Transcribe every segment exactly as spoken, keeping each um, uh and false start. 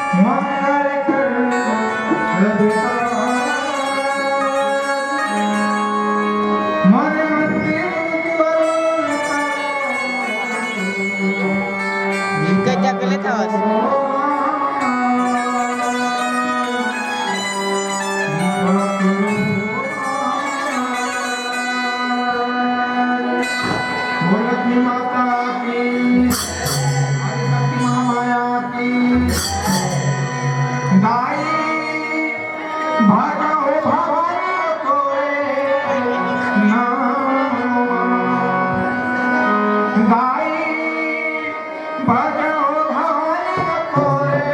मंगल कर सब काज, मन मंदिर उज्ज्वल कर। इनका क्या गलत आवाज है? बोल लक्ष्मी माता की, आदिशक्ति महामाया की। गाई भजो भवानी तोरे नाम। गाई भजो भवानी तोरे।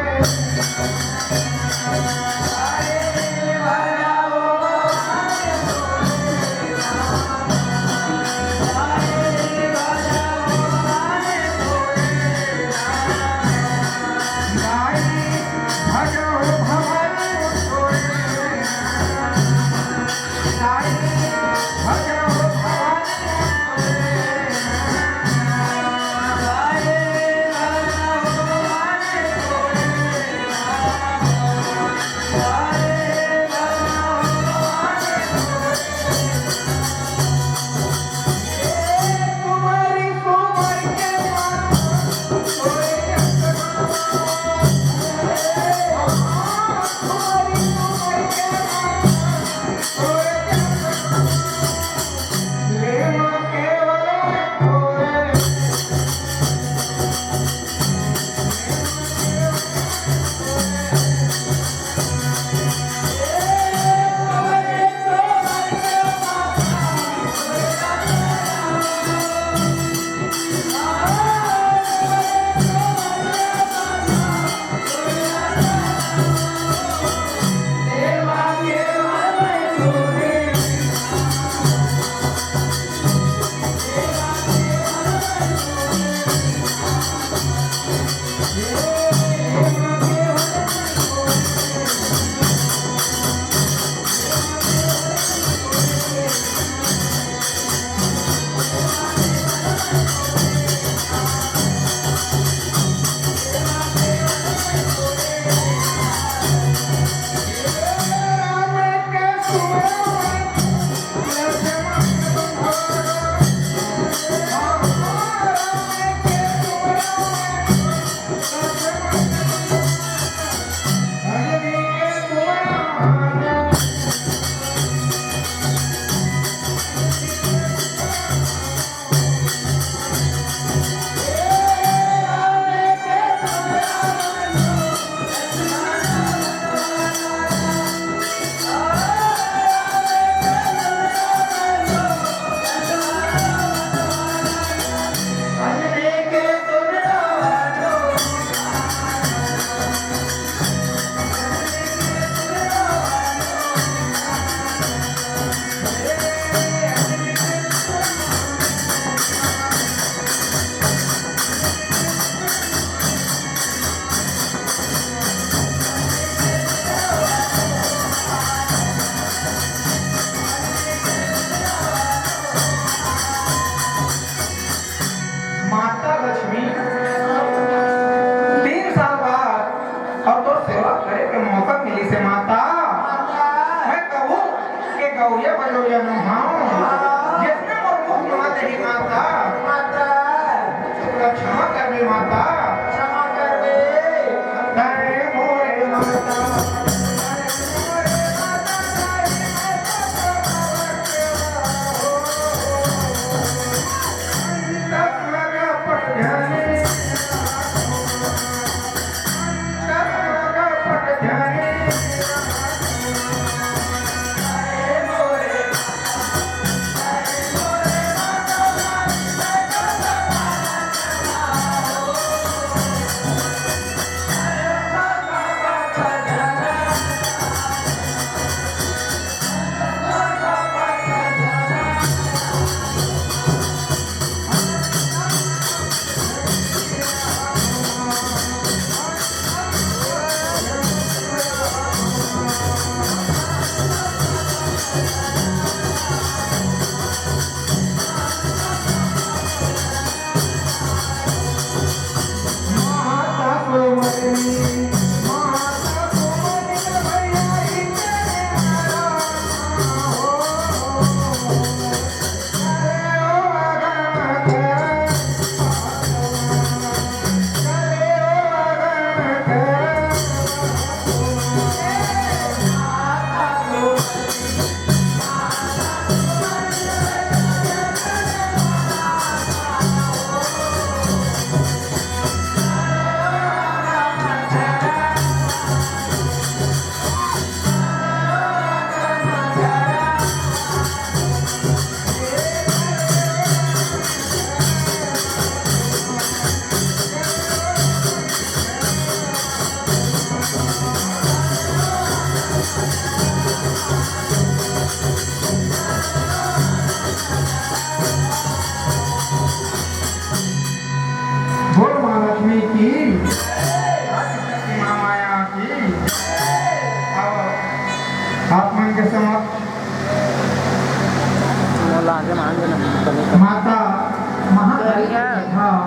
हाँ,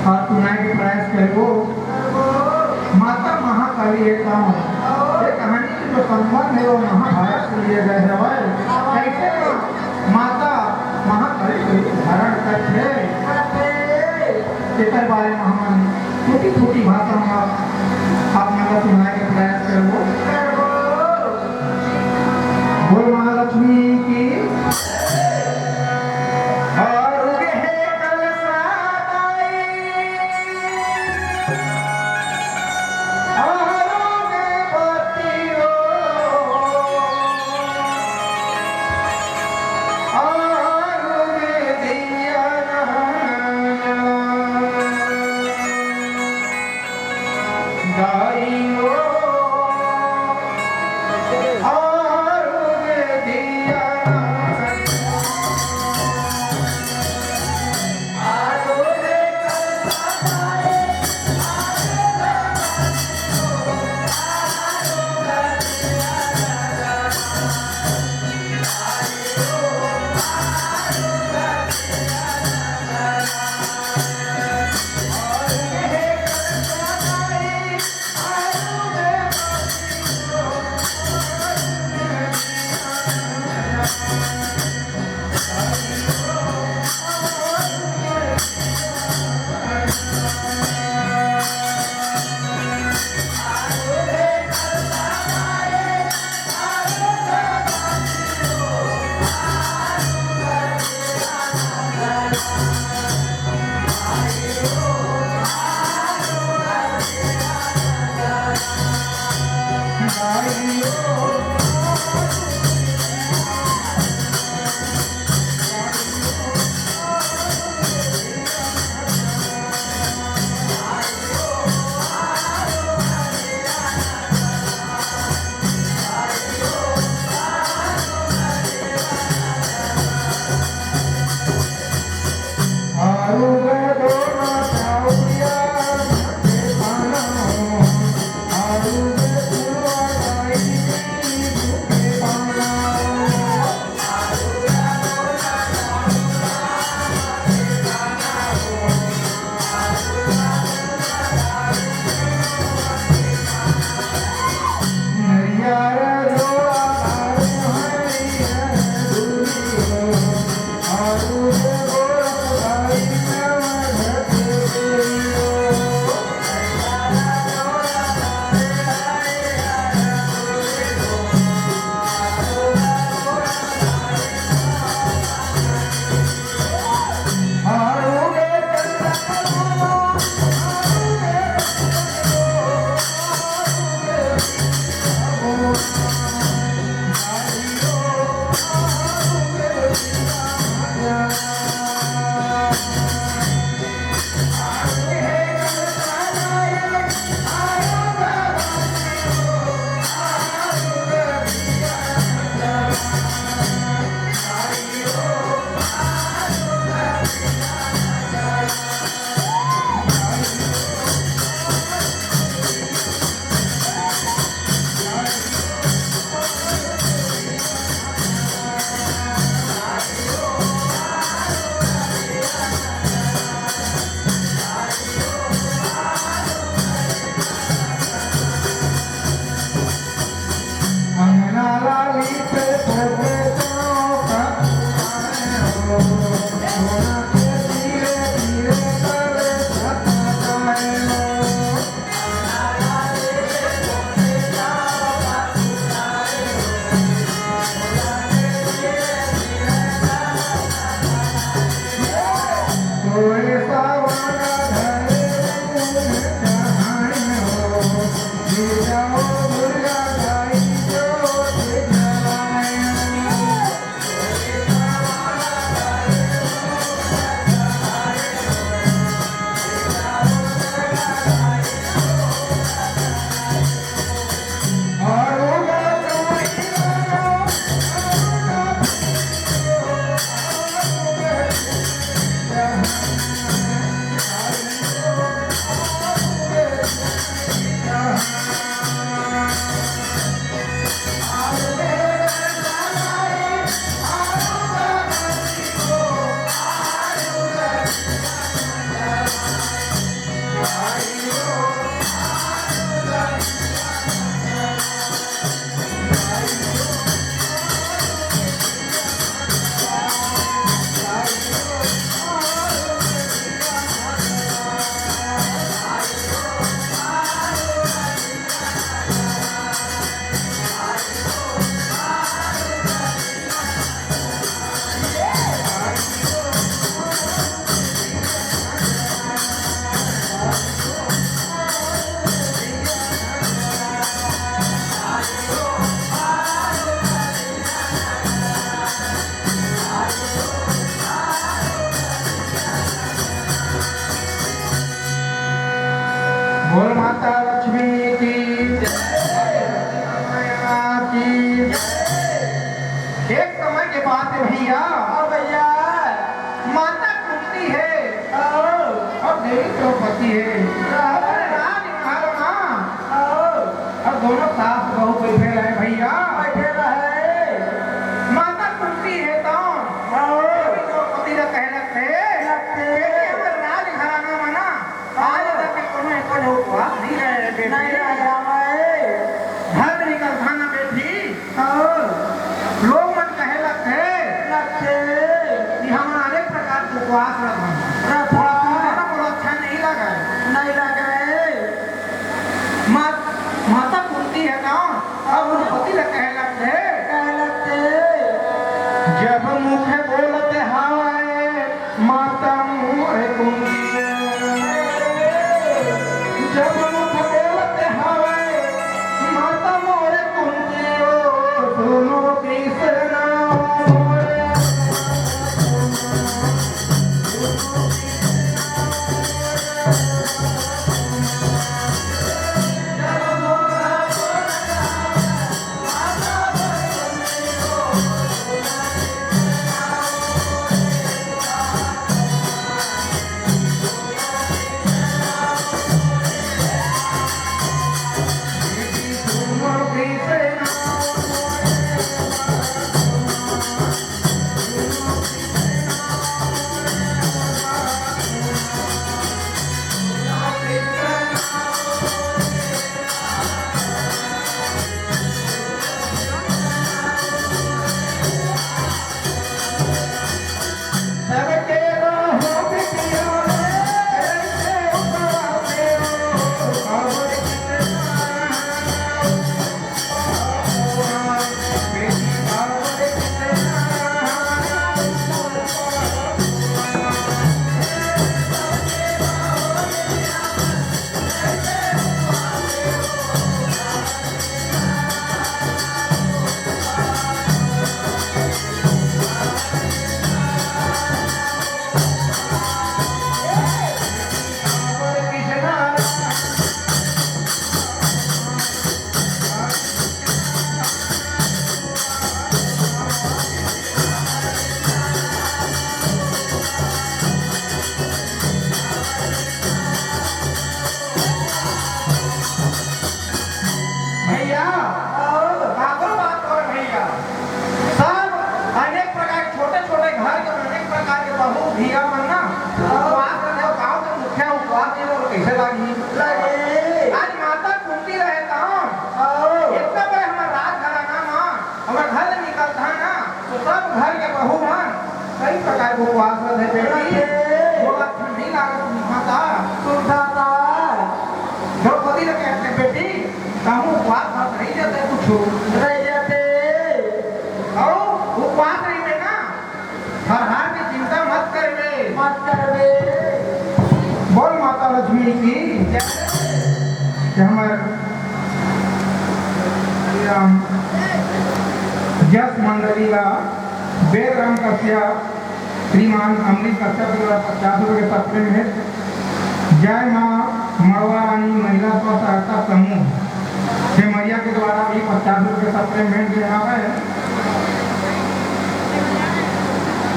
अउ सुनाए के प्रयास करबो। माता महाकाली एक गाँव है। ये कहानी के जो संबंध है वो महाभारत से लिए गए हवय। कैसे माँ-, माता महाकाली के रूप धारण करथे, एकर बारे में हमन छोटी छोटी भाषा में आप मन ला सुनाए के प्रयास करबो। बोल महालक्ष्मी की। और गे हे कलसा दाई, और गे बतियो, और गे दिया ना। ये राज घर मा। अउ दोनों सास बहू बैठे रहे भैया। बैठे रहे। माता कुंती हे त अउ द्रौपदी ला कहे लगथे, लगथे। हमर राजघराना मा ना आज तक कोनो एको झन उपवास नहीं रहे बेटी। नहीं रहे हवय। घर निकलथन ना बेटी। अउ लोग मन कहे लगथे, लगथे। कि हमन अनेक प्रकार के उपवास रखन। रखन। थोड़ा सुनथे ना, मोला अच्छा नहीं लगय। नहीं लगय। मात-, माता कुंती हे ना, अब द्रौपदी ला कहे लगथे। कहे लगथे। जब मुख बोलत हवय, माता मोर कुंती। जब मुख बोलत हवय, माता मोर कुंती ओ, सुनो कृष्णा मोर। भैया, काकर बात कर भैया, सब अनेक प्रकार के छोटे-छोटे घर के अनेक प्रकार के बहू धिया मन ना उपवास रखे, गाँव के मुखिया उपवास नहीं रखे, कैसे लागी? लगे। आज माता कुंती रहे त इतना बड़े हमर राजघराना मा, हमर घर ले निकलता ना, तो सब घर के बहू मन कई प्रकार के उपवास रखे बेटी। रखे। मोला ठंडी लागत सुनता। सुनता। द्रौपदी ने कहते, "बेटी, कहूँ उपवास मत रही जाते कुछ।" रह जाते। अउ उपवास रहिबे ना, फरहार के चिंता मत करबे। मत करबे। बोल माता लक्ष्मी की जय। कि हमर श्री राम जस मंडली ला वेद राम कश्यप, श्रीमान अमृत कश्यप जी द्वारा पचास रुपये के सप्रेम है। जय माँ मड़वा रानी महिला स्व सहायता समूह सेमरिया के द्वारा भी पचास रुपये के सप्रेम भेंट दे हवे।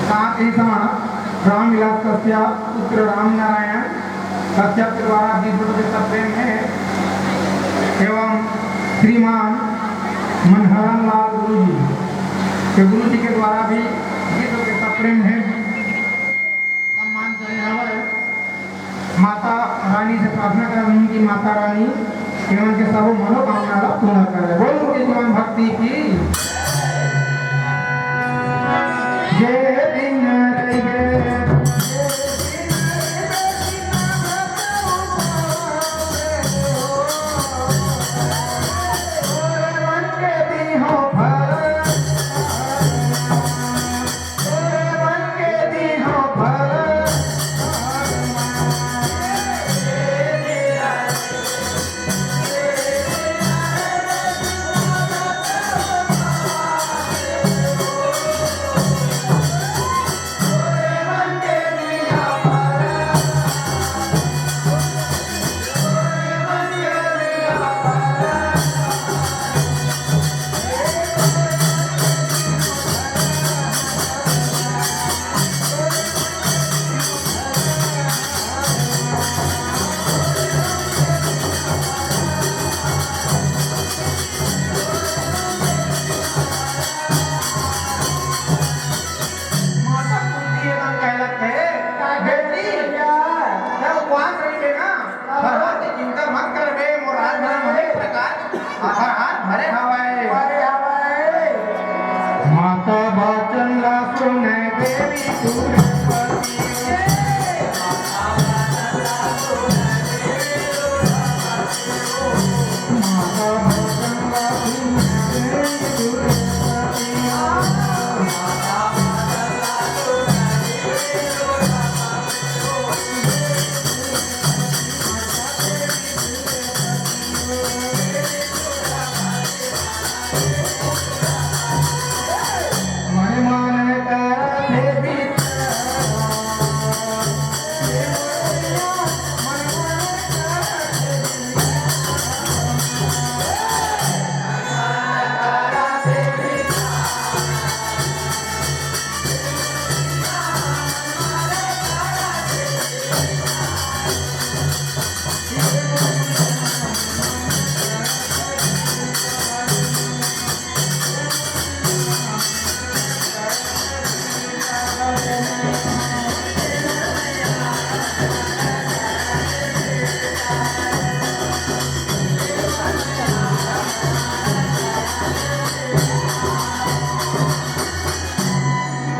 साथ ही साथ रामविलास कश्यप पुत्र राम नारायण कश्यप के द्वारा बीस रुपये के सप्रेम है एवं श्रीमान मनहरन लाल गुरु जी के गुरु जी के द्वारा भी बीस रुपये के सप्रेम है। सम्मान करे हवय। माता रानी से प्रार्थना करत हन कि माता रानी एमन के सबो मनोकामना ला पूर्ण करे। बोल दुर्गे भवानी भक्ति की। जे दिन रहिबे, मन के दिहो भर।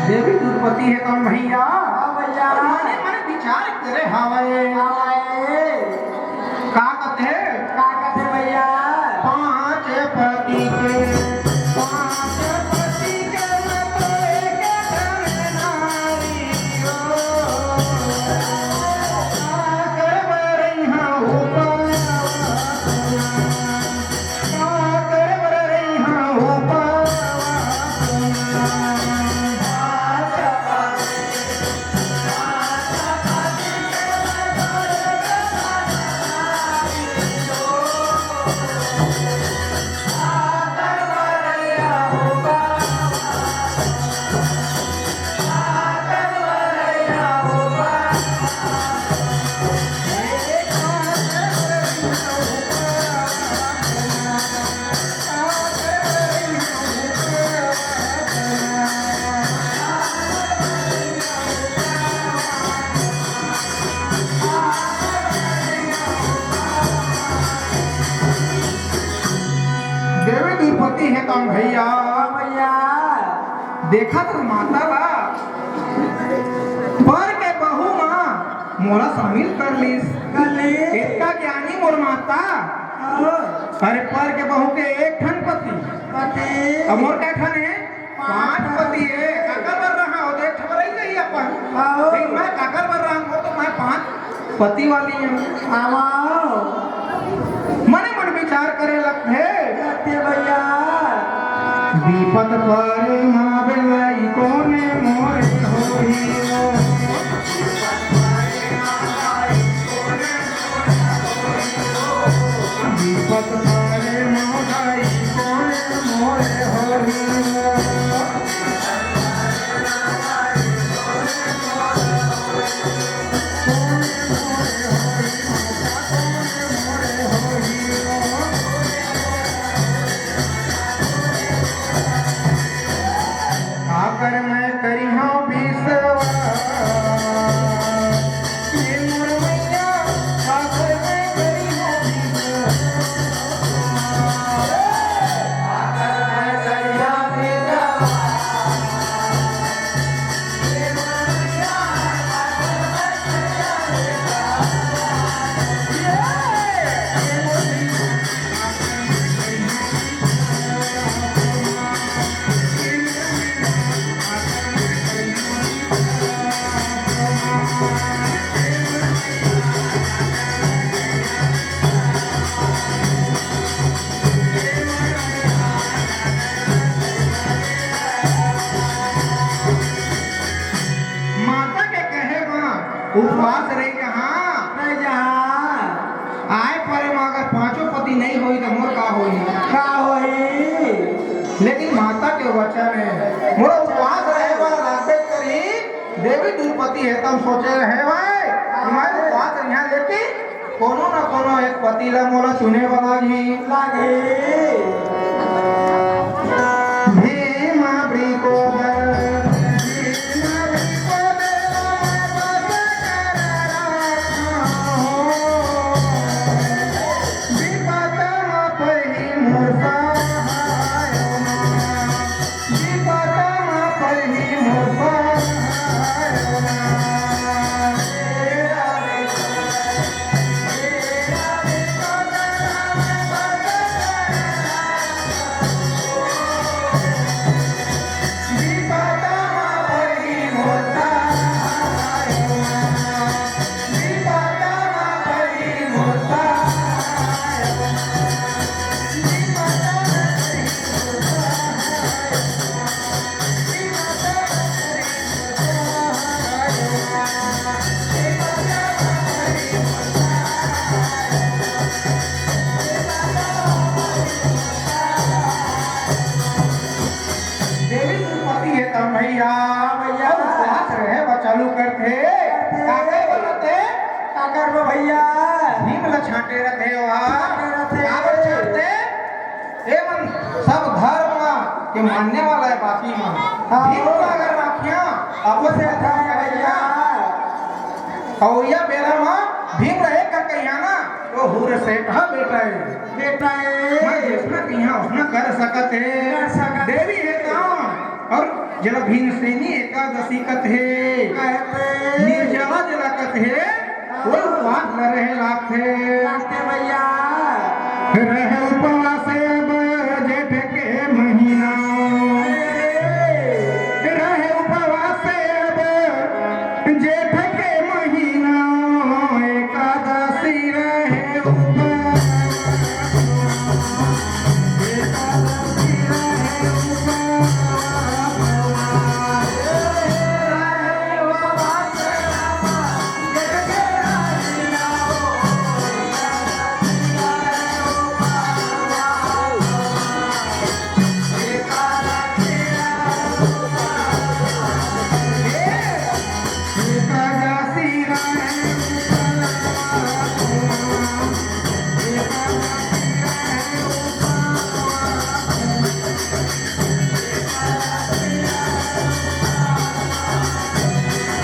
देवी दुर्पति हे तम भैया। हाँ भैया। मने मने विचार करे हवय। हवय। का कथे? का कथे भैया? पाँच पति के, पाँच पति के मतलब एक ठन नारी हो। का करबे रहिहा उपाय? देवी दुर्पति हे तम भैया। भैया। देखत हस माता ला, पर के बहू मा मोला शामिल कर लिस। कर लिस। इतना ज्ञानी मोर माता। हाँ। अरे, पर के बहू के एक ठन पति। पति। अब मोर के ठन हे? पाँच पति हे। काकर बर रहा हो, देख, ठमरई गई अपन। हाँ। लेकिन मैं काकर बर रहा हो, तो मैं पाँच पति वाली हूँ। आवा। मने मन विचार करे लगथे। लगथे भैया। विपत परे मा बेलई कोने मोरे होही ओ। विपत परे मा बेलई कोने मोरे होही ओ। काकर मैं करिहौं विश्वास, ये मोर मैया, काकर मैं करिहौं विश्वास। माता के कहे म उपवास रही जहाँ, रही जहाँ। आए परे म अगर पांचों पति नहीं होई त मोर का होई? का होई? लेकिन माता के वचन हे, मोर उपवास रहे वाला लागबे करी। देवी दुर्पति हे तम सोचे रहे भाई, मैं उपवास रहिहा, लेकिन कोनो न कोनो एक पति ला मोला चुने वाला ही लागही। भीम अबरी को बल, भीम अबरी को बल, विपत म पही मोर सहाय। विपत म पही मोर सहाय। देवी दुर्पति हे त भैया, भैया। उपवास रहे बर चालू करथे। करथे। काकर बर रथे? काकर बर भैया? भीम ल छांटे रथे ओहा। छांटे रथे। काबर छांटथे? ए मन सब धर्म के मानने वाला हे बाकी मन। हाँ। भीम ल अगर राखिया, अब उसे अच्छा है भैया। अउ ये बेरा म भीम रहे का कहिया ना, वो हुर सेठ ह बेटा हे। बेटा हे। मैं जैसना कहिया उसना कर सकत हे। कर सकत हे। देवी हे त, अउ जेला भीमसेनी एकादशी कथे। कहथे। निर्जला जेला कथे, वो उपवास ल रहे लागथे। लागथे भैया। रहे उपवास अब जेठ के महीना। रहे उपवास अब जेठ के महीना एकादशी रहे उपवास। एकादशी रहे उपवास।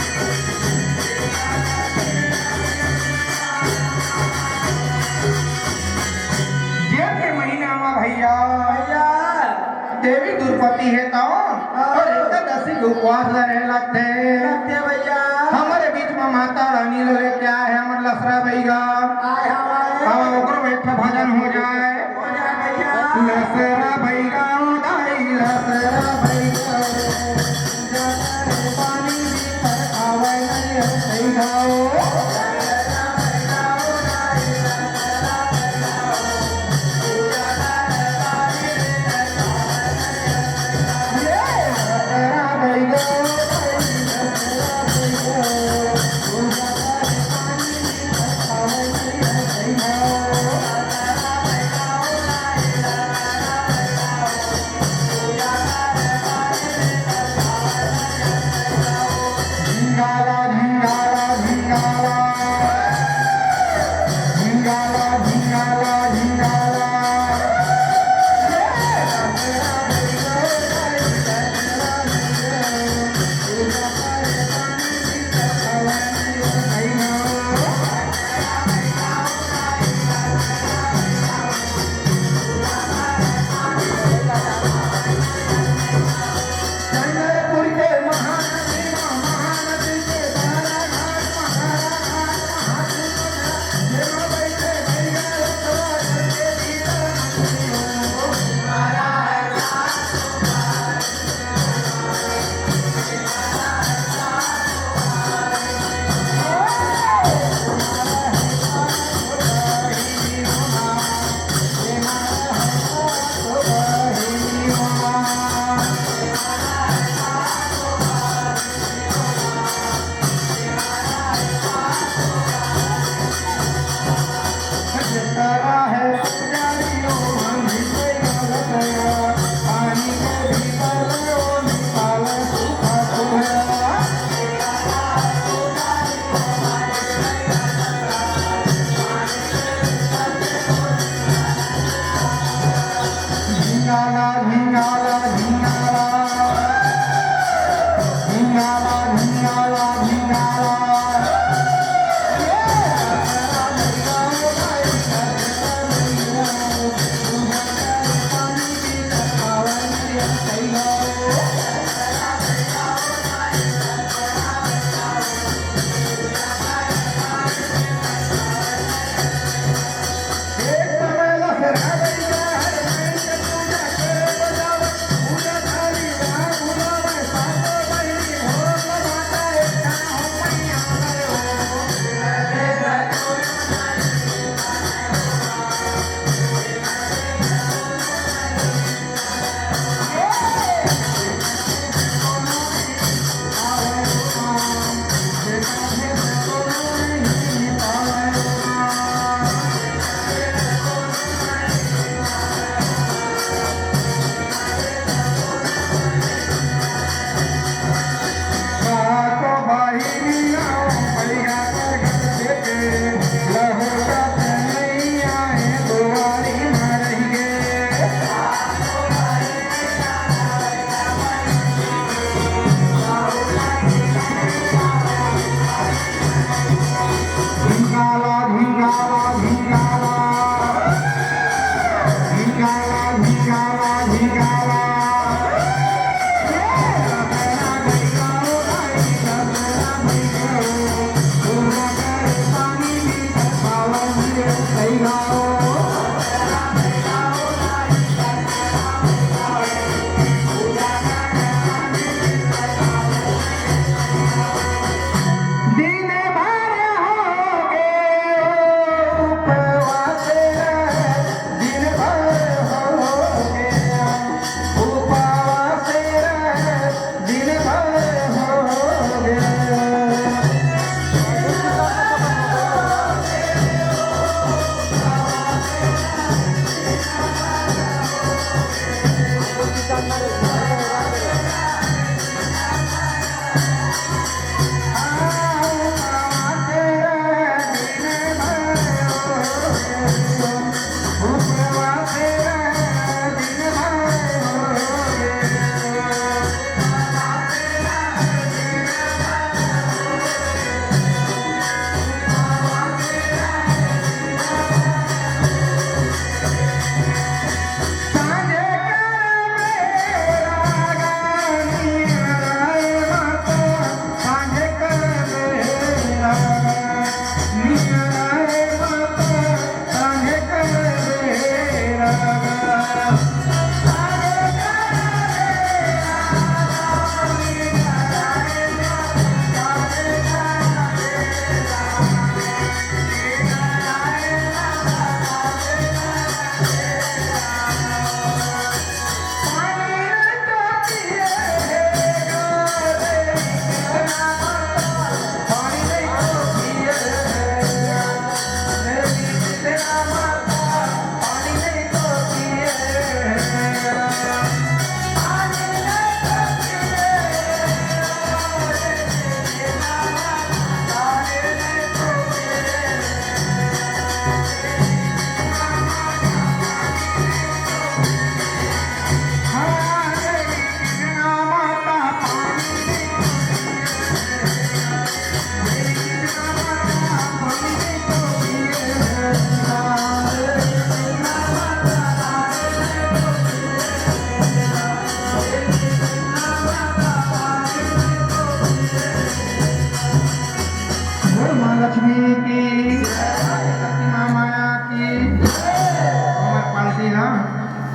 जेठ के महीना म भैया, भैया। देवी दुर्पति हे त, हाँ। अउ एकादशी के उपवास ल रहे लगथे। लगथे भैया। हमरे बीच म माता रानी ल लेके आए हे हमर लसरा बइगा। आए हवय। अब ओकरो एक ठो भजन हो जाए। हो जाए भैया। लसरा बइगा ओ दाई, लसरा बइगा।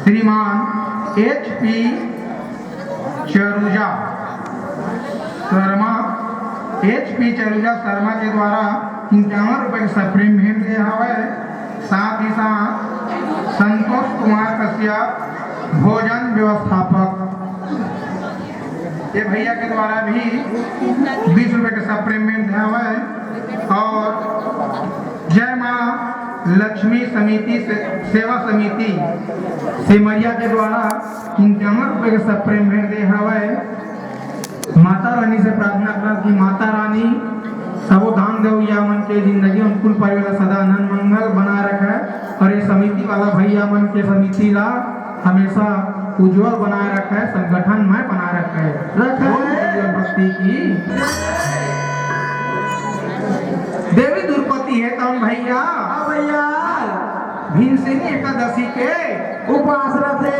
श्रीमान एच पी चरूजा शर्मा, एच पी चरूजा शर्मा के द्वारा इक्यावन रुपए के सप्रेम भेंट दे हवय। साथ ही साथ संतोष कुमार कश्यप, भोजन व्यवस्थापक, ये भैया के द्वारा भी बीस रुपए के सप्रेम भेंट दे हवय। और जय माँ लक्ष्मी समिति से, सेवा समिति सेमरिया के द्वारा इक्यावन रुपए के सप्रेम भेंट दे हवय। माता रानी से प्रार्थना करत कि माता रानी सबो दान देवइया मन के जिंदगी, उनकुल परिवार ला सदा आनंद मंगल बनाए रखे और ये समिति वाला भैया मन के समिति ला हमेशा उज्जवल बनाए रखे, संगठन में बनाए रखे। रखे। बोल भैया भक्ति की। देवी द्रौपदी हे तौन भैया। हाँ भैया। भीमसेनी एकादशी के उपवास रथे।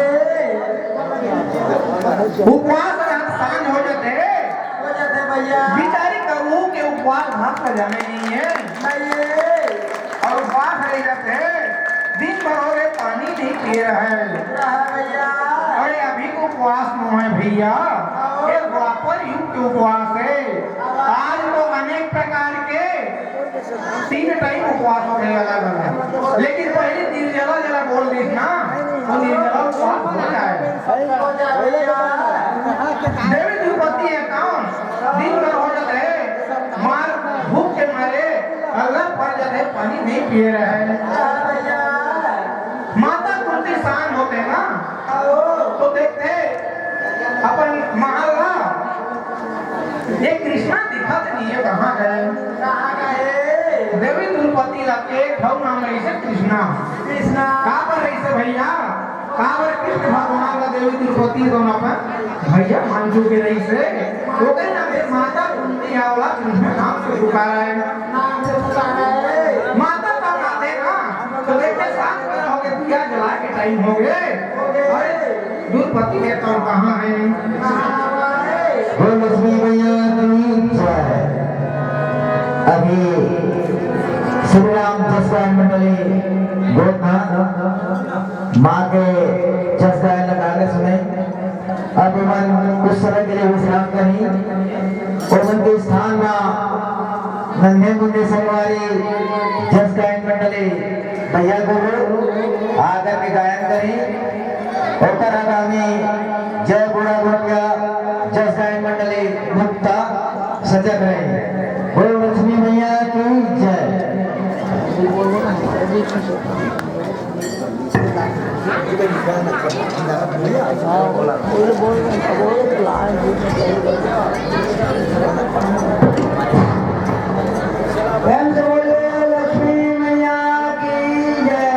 उपवास रहत सांझ हो जाथे। हो जाथे भैया। बिचारी करू के उपवास भात का जाने नहीं है। नहीं है। और उपवास रह जाथे, दिन भर हो गए पानी नहीं पिए रहे। रहा भैया। अरे अभी को उपवास नो है भैया, आओ। ये द्वापर युग के उपवास है। आज तो अनेक प्रकार के तीन टाइम उपवास होथे अलग अलग, लेकिन पहले निर्जला जला बोल दीस ना, तो निर्जला उपवास हो जाए। देवी द्रौपदी हे तौन दिन भर हो जात हे, मार भूख के मारे अलग पड़ जात हे, पानी नहीं पिए रहे। माता कुंती सांझ होथे ना, तो देखथे अपन महल ला, ये कृष्णा दिखत नहीं है, कहाँ गए? कहाँ गए? देवी द्रौपदी ला एक ठो नाम रहिसे कृष्णा। कृष्णा। काबर रहिसे भैया? काबर कृष्ण भगवान ला देवी द्रौपदी दोनों पर भैया मान चुके रहिसे। ओकर नाम से माता कुंती आवला कृष्ण नाम से पुकारा है। नाम से पुकारा है। माता का नाते ना, तो देखते सात बजे हो गए, दिया जला के टाइम हो गए। हो गए। अरे, द्रौपदी हे तौन कहाँ है? बोल लक्ष्मी मैया की जय। अभी श्री राम जसगायन मंडली गोरखा माँ के जसगायन लगा के सुने। अब उमन कुछ समय के लिए विश्राम करी। उमन के स्थान मा नन्हे मुन्ने संगवारी जसगायन मंडली भैया गुरु आकर के गायन करी। ओकर आगामी जय बूढ़ा गोटिया जसगायन मंडली मुक्ता सजग रहे। बोल लक्ष्मी मैया की जय। प्रेम से बोलो लक्ष्मी मैया की जय।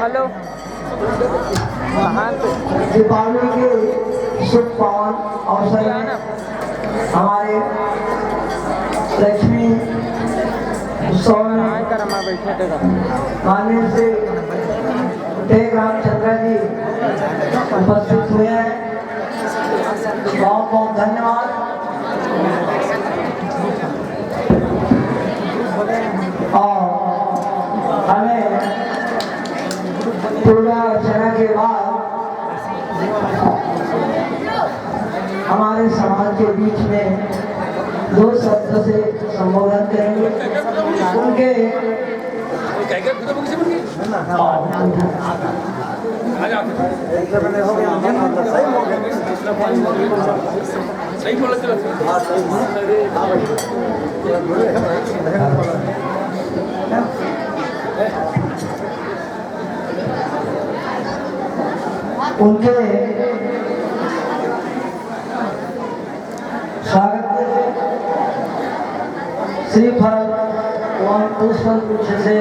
हेलो। दीपावली के शुभ पावन अवसर में हमारे लक्ष्मी उत्सव में माननीय श्री टेक रामचंद्र जी उपस्थित हुए हैं। बहुत बहुत धन्यवाद। और हमें पूजा अर्चना के बाद हमारे समाज के बीच में दो शब्द से संबोधन करेंगे। उनके उनके स्वागत के लिए श्रीफल एवं पुष्प गुच्छ से